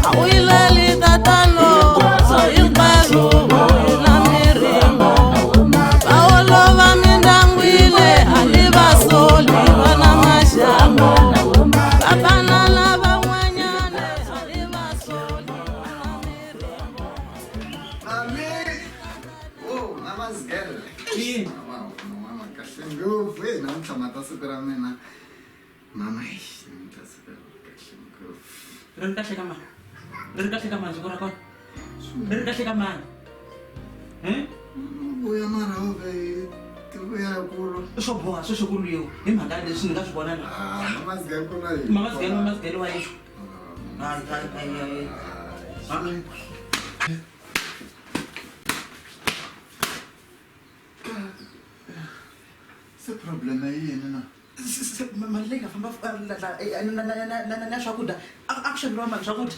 A wu yileli tatano hinkwaswo na miringo va olova mindyangwile a ni va soli va na maxangu va fana na van'wanyana a ni va soli va na miringo. Mami! Oh, mama's girl. Yini? Wow, mama kahle ngopfu. Hey, namuntlha mata siku ra mina. Mama, eish, namuntlha siku ra kahle ngopfu. Ri ri kahle ka mani? Ri ri kahle ka mani siku ra kona? Ri ri kahle ka mani? Vuya mara wo ve ti vuya kulu. Swo boha sweswo ku lwiwa hi mhaka ya leswi ni nga swi vona la. Ah, mama's girl ku na yini? Mama's girl, mama's girl wa yini? Hayi, hayi, hayi, hayi. Hayi. Se problem ya yini na? Mali leyi nga famba na swakudya a ku xaveriwa mani swakudya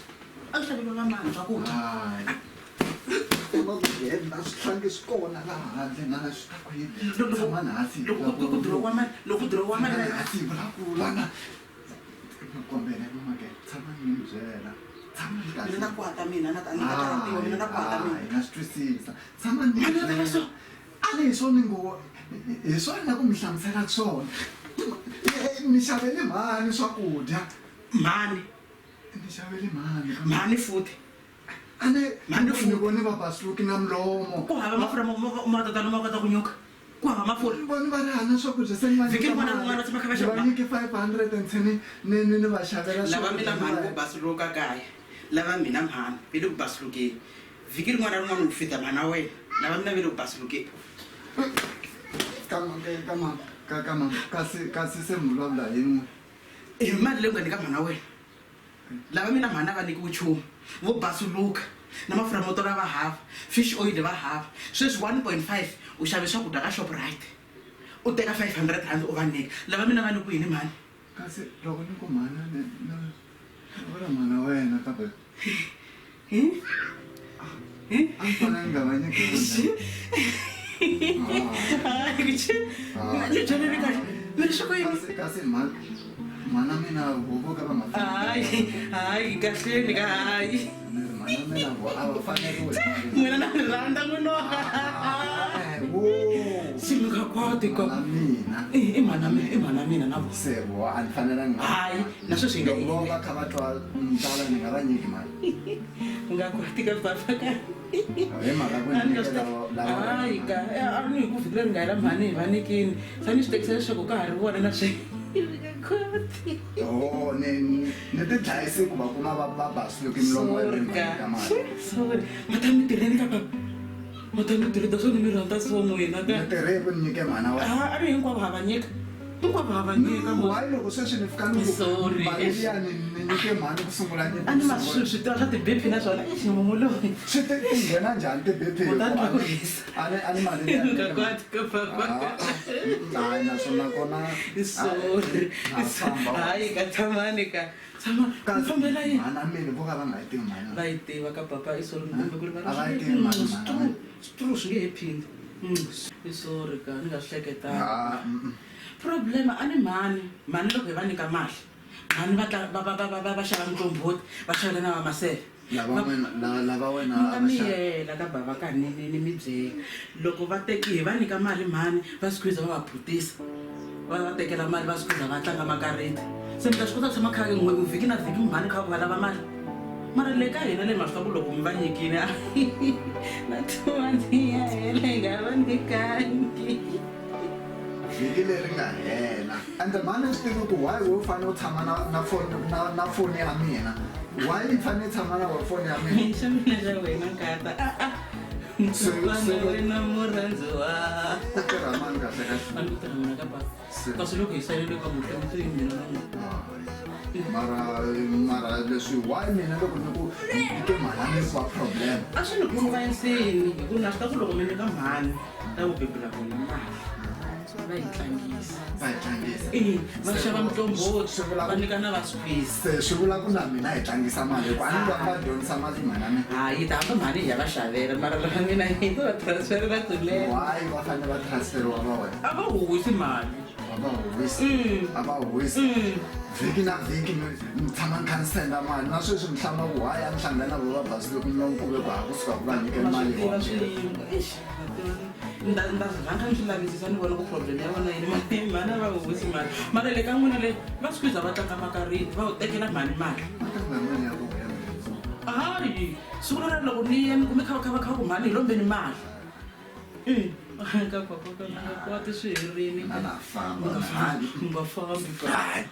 a ku xaveriwa mani swakudya. Hayi. U nga ku nghena swihlangi swi kona laha handle na swi ta ku yini? Tshama hansi. Loko ku dirowa mali, loko ku dirowa mali. Hansi hi vulavula na. Kombela mama ke tshama ni mi byela. Tshama ni kahle. Mina na kwata mina na ta ni ta karhatiwa mina na kwata mina. Hayi, na swi twisisa. Tshama ni Mali yo tala so. A ni hi swona ngo hi swona na ku mi hlamusela swona. Ni xavele mhani swakudya. Mhani. Ni xavele mhani. Mhani futhi. A ni Mhani futhi. ni vone va basuki na mlomo. Ku hava mafurha ma tatana ma kota ku nyuka. Ku hava mafurha. Ni vone va ri hana swakudya se ni va Vhiki nyika rin'wana na mali. rin'wana va tshama kha va Ni va xava. nyike 500 and se ni ni ni ni va xavela Lava mina swakudya mhani ni vo va- basuluka kaya. Lava mina mhani ve le ku basulukeni. Vhiki rin'wana na rin'wana u fita mhana wena. Lava mina ve le ku basulukeni. Ka ka ka ka ka mama kasi kasi se mi vulavula hi yini n'we? Hi mali leyi u nga nyika mhana wena. Lava mina mhani a va nyikiwi nchumu. Vo basuluka na mafurha mo tola va hava, fish oil va hava. Sweswi 1.5 u xave swakudya ka Shoprite. U teka 500 rand u va nyika. Lava mina va nyikiwe yini mhani? Kasi loko ni ku mhana ni ni ni vula mhana wena kambe Hi? Hi? a ni fanele ni nga va nyiki Hayi, che. Ni byeleni kahle. Mi ri swi ku yini? Kasi kasi mhana mhana mina vo ka va nga Hayi, hayi, kahleni ka hayi. Ni ri mhana mina vo a va faneriwi hi mali. N'wina na mi rhandza n'wina. Hayi, wo. Se mi nga kwati ka. Mhana mina. I mhana mina, i mhana mina na vona. Se vo a ni fanelangi. Hayi, na sweswi hi nga Loko vo va kha va twa ndlala ni nga va nyiki mali. U nga kwati ka papa ka. Hi mhaka ku A ni nga nyike swi lava lava hayi ka a ni hi ku vhiki leri nga hela mhani hi va nyikini se ni swi tekisa leswaku ka ha ri vona na swi nga koti. Oh, ni ni ti dlayise ku va kuma va va basuluki milomo ya Sorry mhani ka. ka mali. Sorry. Mata mi tirheni ka papa. Mata mi tirheni so ni mi rhandza so n'wina ka. Ni tirhe ku ni nyike mhana wa. A a ni hinkwavo ha va nyika. Hinkwavo ha va nyika mos. Why loko sweswi ni fika ni ku Sorry. mali liya ni ni nyike mhani ku sungula nyimpi A ni ma swi swi tiva swa ti-BP na swona i ximumu loyi. Swi ti ti nghena njhani ti-BP U ta twa ku hisa. A ni a ni mali liya ni Nga nyike kwati ka papa. Ah, hayi naswona kona Sorry. Na famba. Hayi ka tshamani ka. Tshama. Kasi Fambela yini? mhana mina vo ka va nga yi tivi mhani. Va yi tiva ka papa i sorry kumbe ku ri va A va yi tivi mhani, mhani. Stru swi nge he phindi. I sorry ka ni nga swi hleketanga. Ah, mm, mm. Problem a ni mhani, mhani loko hi va nyika mali, mhani va tla va va va va va xava muqombhoti, va xavela na vamaseve. Lava wena lava lava wena Ni nga a va xava. miyela ka bava ka ni ni ni mi byela. Loko va teki hi va nyika mali mhani va squeeze va va phutisa. Va va tekela mali va squeeze va tlanga makariti. Se mi ta swi kota ku tshama kha n'we vhiki na vhiki mhani kha va lava mali. Mara le ka hina le ma swi tiva ku loko mi va nyikile na 2 months ya hela hi nga va nyikangi. Vhiki leri nga hela. Ende mhani ni swi tivi ku why wo fanele u tshama na na phone na na phone ya mina. Why yi fanele yi tshama na phone ya mina? Xa mina xa wena nkata. Ah ah. Se se Wena murhandziwa. Ku tirha mani kahle kahle? A ni ku tirha mina ka bava. Se Kasi loko hi sayinile ka muhla mi yi mina na n'wina. Mara mara leswi why mina loko ni ku nyike mhani a ni va problem. A swi ni khunguvanyisini hi ku na swi ta ku loko mi nyika mhani ta ku bebula vona mali va yi tlangisa. Va yi tlangisa. E va xava muqombhoti Swi vula va nyika na va squeeze. Se swi vula ku na mina hi tlangisa mali hikuva a ni va va dyondzisa mali mhana mina. Hayi ta hamba mhani hi ya va xavela mara lava mina hi to va transferela kunene. Why va fanele va transferiwa va wena? A va huhisi mali. va huwisi a va huwisi vhiki na vhiki ni tshama ni kha ni senda mali na sweswi ni hlamula ku why a ni hlangana na vo va bazi loko ni ku ve ku ha kusuka ku va nyike mali tiva swiyimo. Eish, ni ta rhanga ni swi lavisisa ni vona ku problem ya vona yini. Mhani a va huwisi mali, mara le ka n'wina le va swi kwiza va tlanga makariti, va wu tekela mhani mali. Tlanga mali ya vona ya. Hayi, siku lera loko ni ya ni kume kha kha va kha ku mhani hi lombeni mali. Ka papa ka kwati swi herini. Na na famba. Mi nga fambi. Hayi.